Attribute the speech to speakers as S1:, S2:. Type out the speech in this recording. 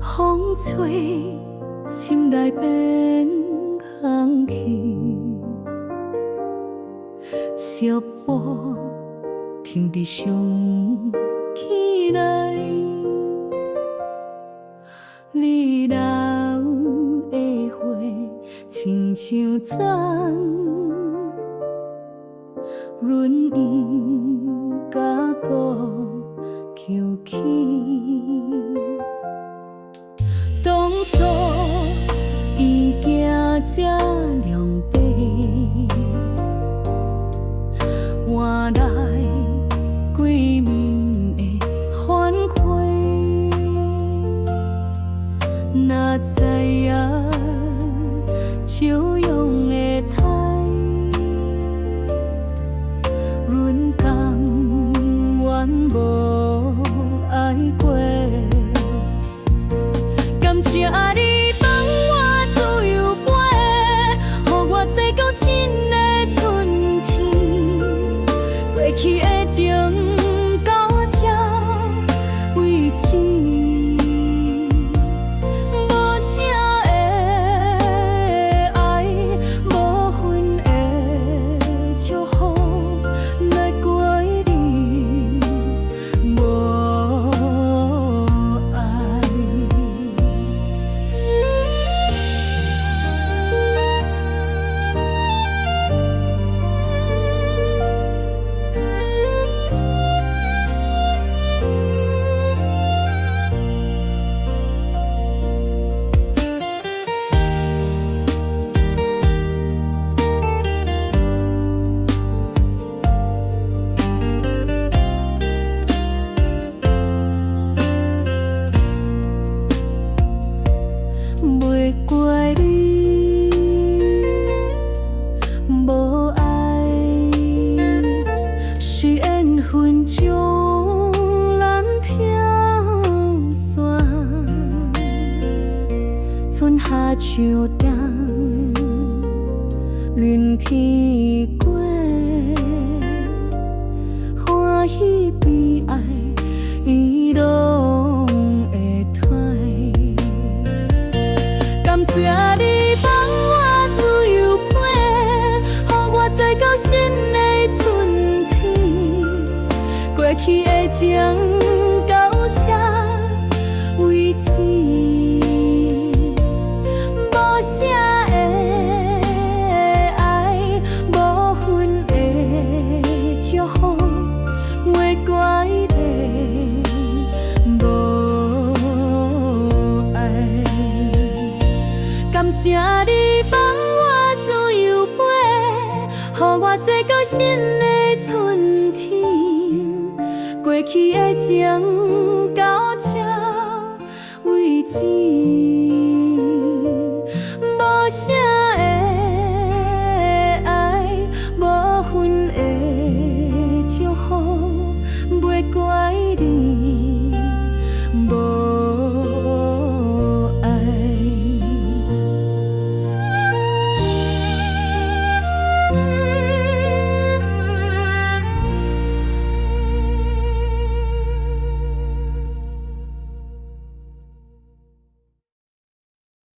S1: 風吹，心內變空氣，小步停佇想起來，你留的花親像鏘輪音甲鼓抾起。當初伊行這兩步，換來規暝的反悔。若知影笑容會歹，阮甘願無愛過。感謝你放我自由飛，予我坐到新的春天。過去的情到這為止，無聲的愛，無痕的祝福，來過你無愛。袂怪你無愛，是緣分將咱拆散。春夏秋冬，輪天過，歡喜悲哀，伊攏會體。感謝你放我自由飛，予我坐到新的春天。過去的情到這為止，無聲的愛，無痕的祝福，袂怪你無愛。感謝你放我自由飛，予我坐到新的春天。過去的情。